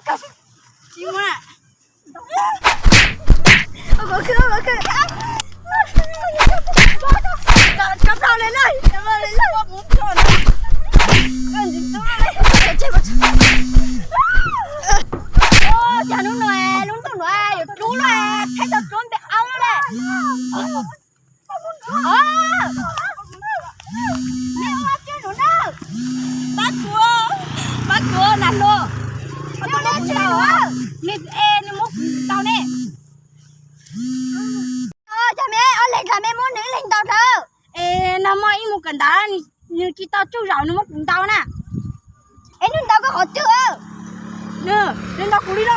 Tsis muaj. Kov khw, kov khw. Kov tau li na. Cas hnub no lub ntuj no yuav dub lawm, thaij tau dub npe aub lawm. Nej ua dab tsi no na? Pab kuv, pab kuv nas hluas. Nej ua dab tsi no? Nej, es nws muab kuv ntaus ne. Cas me ob leeg dlaws, me muab nws ib leeg ntaus dlaws. Es nag hmo ib mus kawm ntawv, nws tsis tau tsuj zaum nws muab kuv ntaus na. Es nws ntaus koj qhov twg? Nws, nws ntaus kuv li no.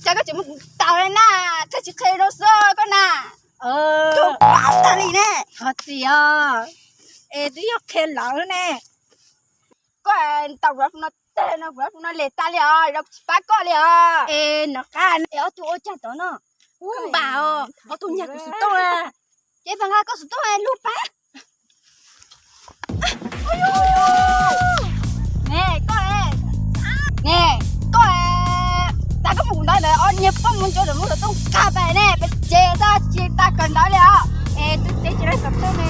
Cas koj tsis muab kuv ntaus li na, koj tsis qhia rau xwb koj na. Koj pab tag li ne. Qhov txiv os, es twb yog qhia lawm ne. Koj ntaus kuv no tag no, kuv no les tag li os, kuv tsis pab koj li os. Es nov qab es ob tug ua cas tod no? Ub, npam os, ob tug nyiag kuv xov tooj na. Ces pab nqa koj xov tooj lub pab. Ne koj, ne koj, tas koj mus kuv ntawd lawm, ob niag poj mus ntsuav lawm, muab xov tooj qab pais ne, pes ces tsis tas kawm ntawv li os. Es twb teb tsis laij xov tooj ne.